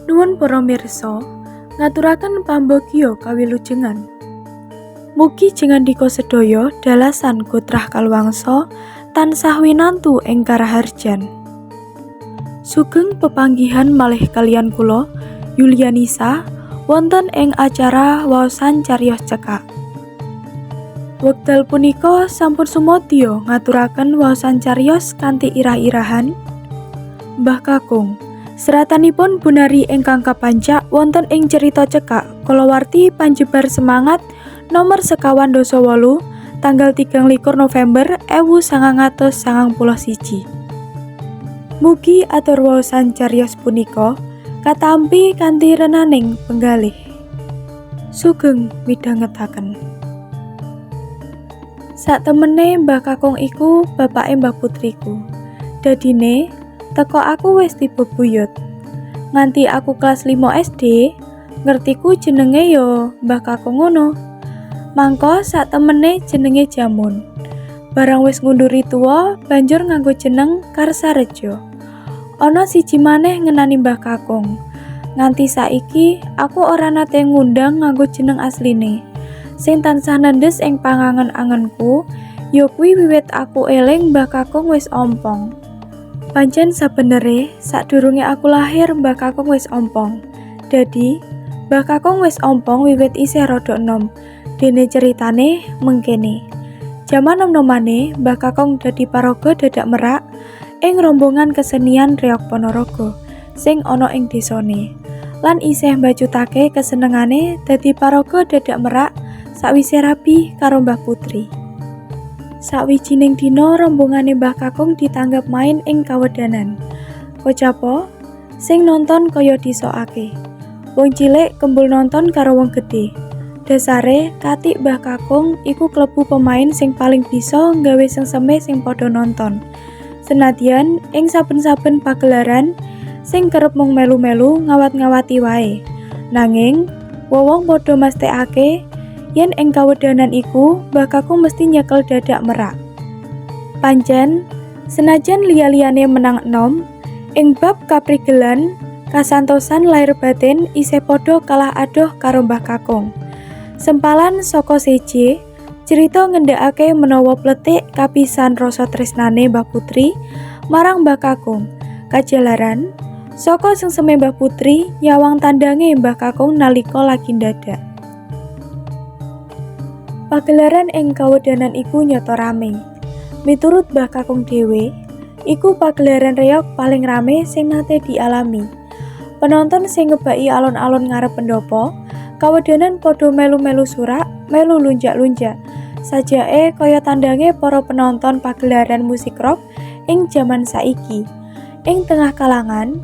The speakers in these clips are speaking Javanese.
Nuwun para mirsa, ngaturaken pambagya kawilujengan. Mugi jengandika sedaya dalasan gotrah kaluwangsa tansah winantu ing karaharjan. Sugeng pepanggihan malih kaliyan kula Yulianisa wonten ing acara waosan cariyos cekak. Wekdal punika sampun sumadya ngaturaken waosan cariyos kanthi irah-irahan Mbah Kakung. Seratanipun Bunari ingkang kapancak wonten ing cerita cekak kalawarti panjebar semangat nomor 28 tanggal 23 November 1991. Mugi atur waosan cariyos punika katampi kanthi renaning penggalih. Sugeng midhangetaken. Saktemene Mbah Kakung iku bapake Mbah Putriku. Dadine teko aku wis tiba buyut. Nganti aku kelas 5 SD, ngertiku jenenge yo Mbah Kakung ngono. Mangko saktemene jenenge Jamun. Barang wis ngunduri tuwa, banjur nganggo jeneng Karsarejo. Ana siji maneh ngenani Mbah Kakung. Nganti saiki aku ora nate ngundang nganggo jeneng asline. Sing tansah nendhes ing pangangen-angenku, ya kuwi wiwit aku eling Mbah Kakung wis ompong. Pancen sabenere sadurunge aku lahir Mbah Kakung wis ompong. Dadi, Mbah Kakung wis ompong wiwit isih rada enom. Dene ceritane mengkene. Jaman nom-nomane Mbah Kakung dadi paraga dadak merak ing rombongan kesenian Reog Ponorogo sing ana ing desane. Lan isih mbacutake kesenengane dadi paraga dadak merak sakwise rabi karo Mbah Putri. Sawijining dina rombongane Mbah Kakung ditanggap main ing kawedanan. Kocapo sing nonton kaya disokake. Wong cilik kembul nonton karo wong gedhe. Dasare katik Mbah Kakung iku klebu pemain sing paling bisa nggawe sengseme sing padha nonton. Senadyan ing saben-saben pagelaran sing kerep mung melu-melu ngawat-ngawati wae. Nanging wong-wong padha mesthekake yen ing kawedanan iku Mbah Kakung mesti nyekel dadak merak. Pancen senajan liya-liyane menang enom, ing bab kaprigelan, kasantosan lair batin isih padha kalah adoh karo Mbah Kakung. Sempalan saka seje, cerita ngendhakake menawa pletik kapisan rasa tresnane Mbah Putri marang Mbah Kakung. Kajalaran saka sengseme Mbah Putri nyawang tandange Mbah Kakung nalika lagi ndadak. Pagelaran ing kawedanan iku nyata rame. Miturut Mbah Kakung dhewe, iku pagelaran reog paling rame sing nate dialami. Penonton sing ngebaki alon-alon ngarep pendopo kawedanan padha melu-melu surak, melu lunjak-lunjak. Sajake kaya tandange para penonton pagelaran musik rock ing jaman saiki. Ing tengah kalangan,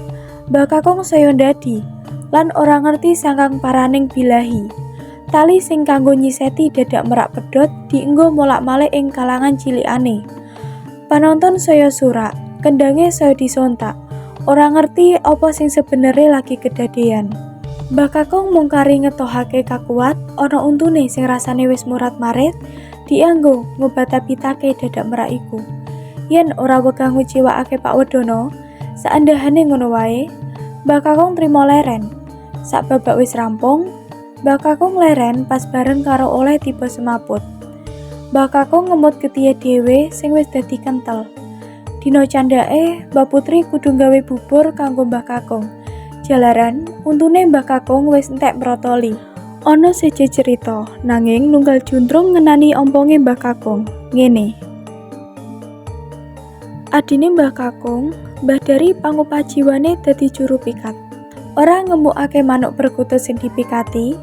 Mbah Kakung saya ndadi lan ora ngerti sangkang paraning bilahi. Tali sing kanggo nyiseti dadak merak pedhot dienggo molak-malik ing kalangan cilikane. Panonton saya surak, kendange saya disontak. Ora ngerti apa sing sebenere lagi kedadean. Mbah Kakung mung kari ngetohake kakuat ana untune sing rasane wis murat-marit dianggo ngobatabitake dadak merak iku. Yen ora wegah nguciwakake Pak Wedono, saandahane ngono wae, Mbah Kakung trimo leren. Sak babak wis rampung, Mbah Kakung leren pas bareng karo oleh tiba semaput. Mbah Kakung ngemut getihe dhewe sing wis dadi kentel. Dina candhake, Mbah Putri kudu nggawe bubur kanggo Mbah Kakung. Jalaran untune Mbah Kakung wis entek mrotoli. Ana seje cerita, nanging nunggal juntrung ngenani omponge Mbah Kakung. Ngene. Adine Mbah Kakung, Mbah Dari pangupah jiwane dadi juru pikat. Ora ngemukake manuk perkutut sing dipikati,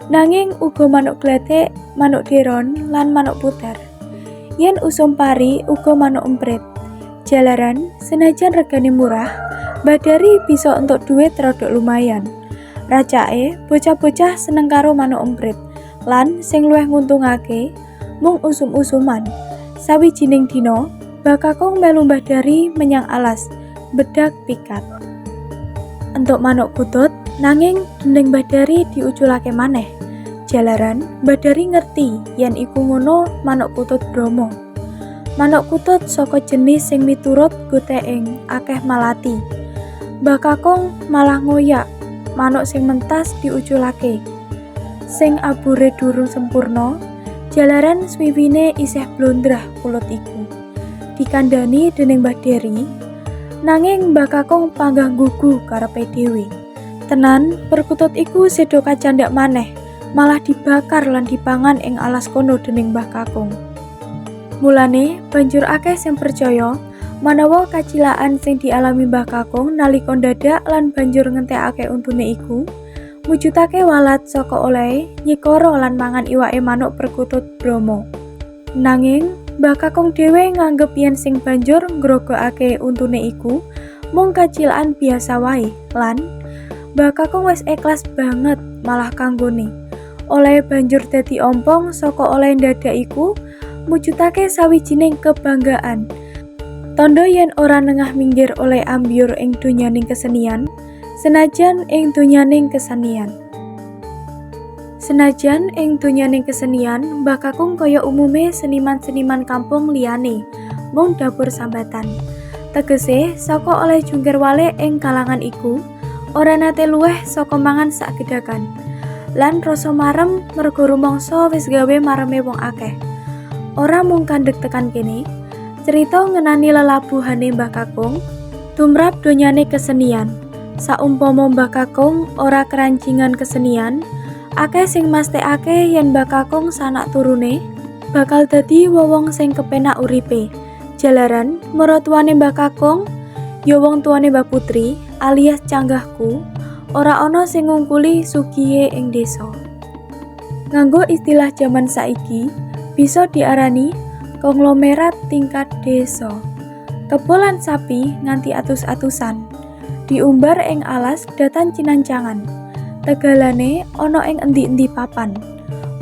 nanging uga manuk gledek, manuk deron, lan manuk puter. Yen usum pari uga manuk emprit. Jalaran, senajan regane murah, Mbah Dari bisa entuk duit rodok lumayan. Racake, bocah-bocah seneng karo manuk emprit, lan sing luwih nguntungake mung usum-usuman. Sawijining dina, Mbah Kakung melu Mbah Dari menyang alas, bedak pikat. Entuk manuk kutut, nanging dening Mbah Dari diuculake maneh. Jalaran, Mbah Dari ngerti yen iku ngono manuk kutut Bromo. Manuk kutut saka jenis sing miturut goteking akeh malati. Mbah Kakung malah ngoyak manuk sing mentas diuculake. Sing abure durung sempurna, jalaran swiwine isih blondrah pulut iku. Dikandani dening Mbah Deri, nanging Mbah Kakung panggah nggugu karepe dhewe. Tenan, perkutut iku seda kacandak maneh, malah dibakar lan dipangan ing alas kono dening Mbah Kakung. Mulane banjur akeh sing percaya manawa kacilakan sing dialami Mbah Kakung nalika ndadak lan banjur ngentekake untune iku mujudake walat saka olehe nyikara lan mangan iwake manuk perkutut Bromo. Nanging Mbah Kakung dhewe nganggep yen sing banjur ngrogokake untune iku mung kacilakan biasa wae lan Mbah Kakung wis ikhlas banget malah kanggone. Olehe banjur dadi ompong saka olehe ndadak iku mujudake sawijining kebanggaan. Tandha yen ora nengah minggir oleh ambyur ing donyaning kesenian, senajan ing donyaning kesenian. Senajan ing donyaning kesenian, Mbah Kakung kaya umume seniman-seniman kampung liyane, mung dapur sambatan. Tegese, saka oleh jungkir walik ing kalangan iku, ora nate luweh saka mangan sak gedakan. Lan rasa marem mergo rumangsa wis gawe mareme wong akeh. Ora mung kandhek tekan kene, cerita ngenani lelabuhane Mbah Kakung tumrap donyane kesenian. Saumpama Mbah Kakung ora kerancingan kesenian, akeh sing mastekake yen Mbah Kakung sanak turune bakal dadi wong sing kepenak uripe. Jalaran maratuwane Mbah Kakung ya wong tuane Mbah Putri alias canggahku, ora ana sing ngungkuli sugihe ing desa. Nganggo istilah jaman saiki, bisa diarani konglomerat tingkat desa. Kebo lan sapi nganti atus-atusan, diumbar ing alas datan cinancangan. Tegalane ana ing endi-endi papan.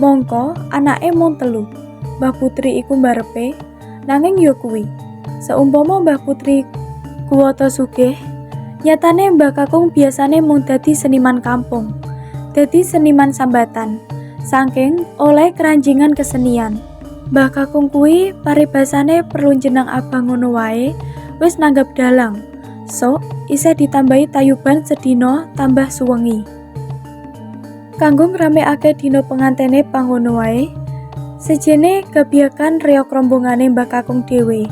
Mongko anake mung telu. Mbah Putri iku mbarepe, nanging ya kuwi. Seumpama Mbah Putri kuwata sugih, nyatane Mbah Kakung biasane mung dadi seniman kampung, dadi seniman sambatan, saking oleh keranjingan kesenian. Mbah Kakung kuwi paribasane perlu jeneng abang ngono wae wis nanggap dalang. Sok isih ditambahi tayuban sedina tambah suwengi. Kanggo ngramekake dina pengantene pangono wae, sejene gabiyakan reog rombongane Mbah Kakung dhewe,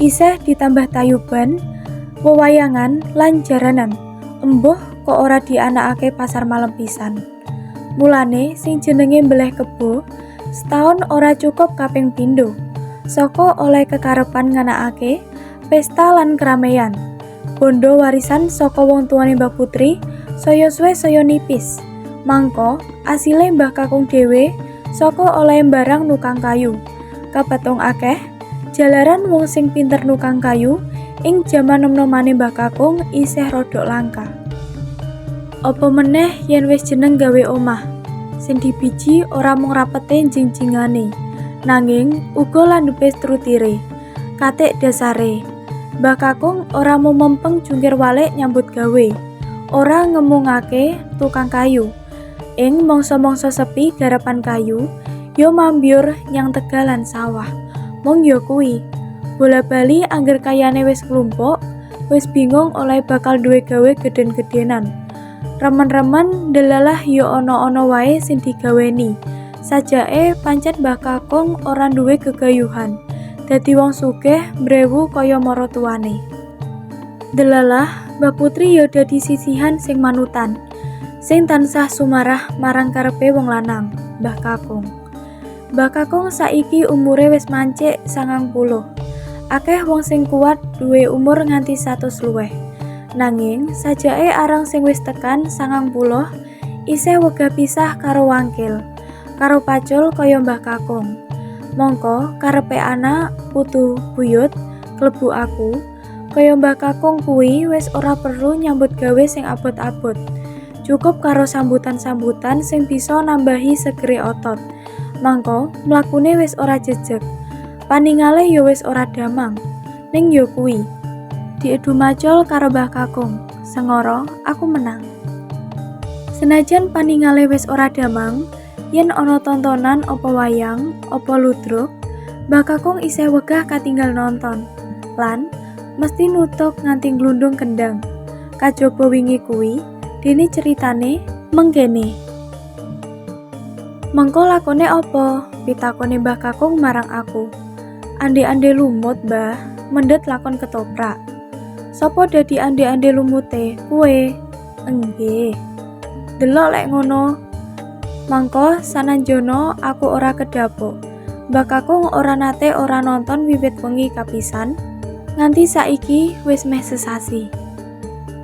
isih ditambah tayuban, wewayangan lan jaranan. Embuh kok ora dianakake pasar malam pisan. Mulane sing jenenge mbeleh kebo, setaun ora cukup kaping pindho. Saka oleh kekarepan nganakake pesta lan keramaian. Bondo warisan saka wong tuane Mbah Putri saya suwe saya nipis. Mangko asile Mbah Kakung dhewe saka oleh barang nukang kayu. Kabatung akeh jalaran wong sing pinter nukang kayu ing jaman nom-nomane Mbah Kakung isih rodok langka. Apa meneh yen wis jeneng gawe omah, sing dibiji ora mung rapete jingjingane, nanging uga landhepe strutire, katik dasare. Mbah Kakung ora mung mempeng jungkir walik nyambut gawe, ora ngemungake tukang kayu. Ing mangsa-mangsa sepi garapan kayu, ya mambyur nyang tegal lan sawah. Mung ya kuwi, bola-bali angger kayane wis nglumpuk, wis bingung oleh bakal duwe gawe gedhen-gedhenan. Remen-remen delalah ya ana-ana wae sing digaweni. Sajake pancen Mbah Kakung ora duwe gegayuhan. Dadi wong sugih mbrewu kaya maratuwane. Delalah Mbah Putri ya dadi sisihan sing manutan, sing tansah sumarah marang karepe wong lanang, Mbah Kakung. Mbah Kakung saiki umure wis mancik 90. Akeh wong sing kuat duwe umur nganti 100 luwih. Nanging sajake arang sing wis tekan 90 isih wegah pisah karo wangkil, karo pacul kaya Mbah Kakung. Mongko karepe anak, putu, buyut, klebu aku, kaya Mbah Kakung kuwi wis ora perlu nyambut gawe sing abot-abot. Cukup karo sambutan-sambutan sing bisa nambahi segere otot. Mangko mlakune wis ora jejeg. Paningale ya wis ora damang. Ning ya kuwi, diedu macul karo Mbah Kakung. Sengoro, aku menang. Senajan paningale wis ora damang, yen ana tontonan apa wayang, apa ludruk, Mbah Kakung isih wegah katinggal nonton. Lan mesti nutuk nganti glundung kendang. Kajaba wingi kuwi, Dene ceritane mengkene. Mengko lakone apa? Pitakone Mbah Kakung marang aku. Ande-ande lumut, Mbah, mendhet lakon ketoprak. Sopo dadi ande-ande lumute? Kowe. Enggih. Delok lek ngono. Mangko sananjono aku ora kedapuk. Mbah Kakung ora nate ora nonton wiwit wengi kapisan nganti saiki wis meh sesasi.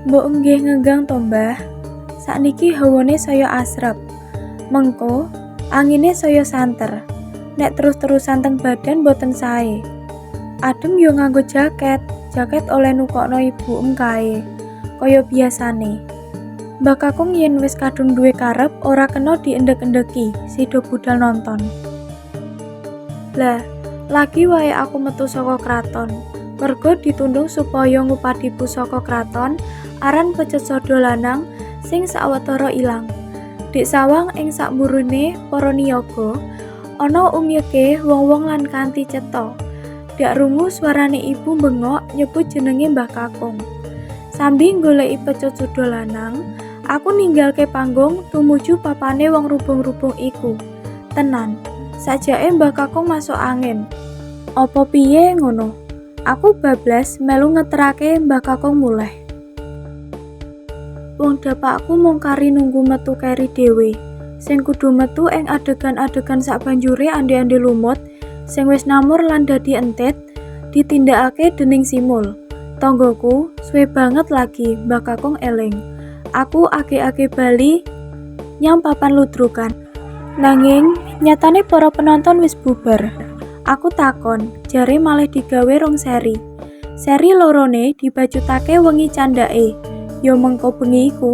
Mbok enggih ngenggang to, Mbah. Sakniki hawane saya asrep. Mengko angine saya santer. Nek terus-terusan teng badan boten sae. Adem yo nganggo jaket, jaket oleh nukokno ibu engkae. Kaya biasane. Mbah Kakung yen wis kadung duwe karep ora kena diendhek-endheki, sida budal nonton. Lah, lagi wae aku metu saka kraton. Merga ditundung supaya ngupadi pusaka kraton aran pecut sada lanang sing sawetara ilang. Dik sawang ing sakmburine para niyaga, ana umyeke wong-wong lan kanthi cetha. Dak rungu swarane ibu bengok nyebut jenenge Mbah Kakung. Sambi nggoleki pecut sada lanang, aku ninggalke panggung tumuju papane wong rubung-rubung iku. Tenan, sajake Mbah Kakung masuk angin. Apa piye ngono? Aku bablas melu ngeterake Mbah Kakung mulih. Wong dapakku mung kari nunggu metu keri dhewe. Sing kudu metu ing adegan-adegan sabanjure ande-ande lumut sing wis namur lan dadi entit ditindakake dening Simul. Tanggaku suwe banget lagi Mbah Kakung eling. Aku age-age bali nyang papan ludrukan. Nanging nyatane para penonton wis bubar. Aku takon, jare malih digawe rong seri. Seri lorone dibacutake wengi candhake. Ya mengko bengi iku.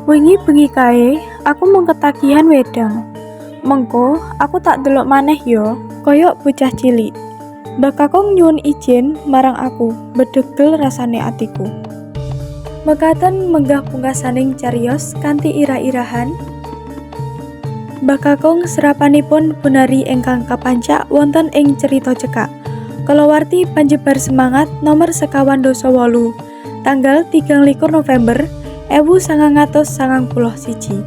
Wingi bengi kae, aku mung ketagihan wedang. Mengko aku tak delok maneh yo, koyok bocah cilik. Mbah Kakung nyuwun ijin marang aku, bedegel rasane atiku. Mekaten menggah pungkasaning cariyos kanthi irah-irahan. Mbah Kakung serapanipun Ponari ingkang kapancak wonten ing Cerita Cekak. Kalawarti Panjebar Semangat nomor 8, tanggal 23 November 1991.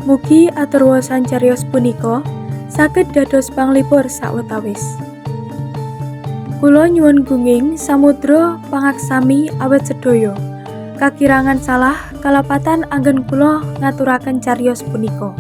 Mugi aturwaosan cariyos punika saged dados panglipur sawetawis. Kula nyuwun gunging samudra pangaksami awit sedaya. Kakirangan salah kalepatan anggen kula ngaturaken cariyos punika.